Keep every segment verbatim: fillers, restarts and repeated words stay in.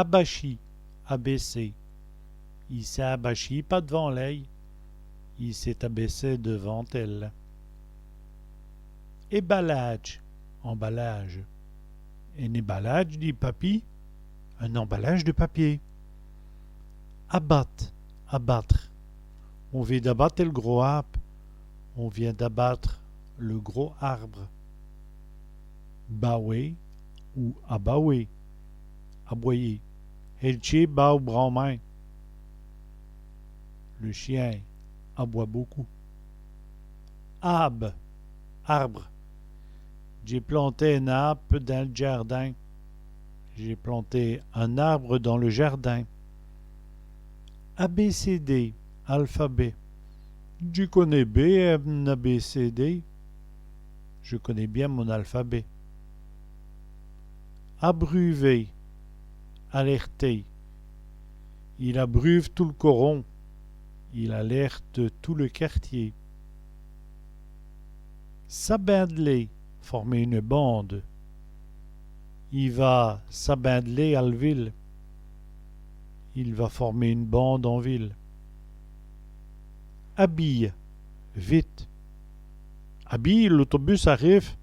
Abachî, abaisser. I s'a abachî pa d'vant lèy. Il s'est abaissé devant elle. Èbalâdje, emballage. In èbalâdje di papî, un emballage de papier. Abate, abattre. On vét d'abate èl gros âbe. On vient d'abattre le gros arbre. Bawer ou abawer, aboyer. Èl tchén bawe branmint. Le chien aboie beaucoup. Âbe, arbre. Dj'é planté in âbe dins l' djârdin. J'ai planté un arbre dans le jardin. A B C D, alphabet. Dji conè bén m'n A B C D. Je connais bien mon alphabet. Abruver, alerter. Il abruve tout l' coron. Il alerte tout le quartier. S'abind'ler, former une bande. I va s'abind'ler al vile. Il va former une bande en ville. Abîye, vite. Abîye, l'autobus arive.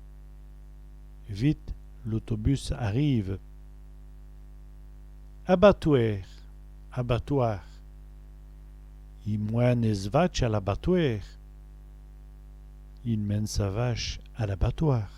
Vite, l'autobus arrive. Abatwêr, abattoir. I mwin.ne ès vatche a l'abatwêr. Il mène sa vache à l'abattoir.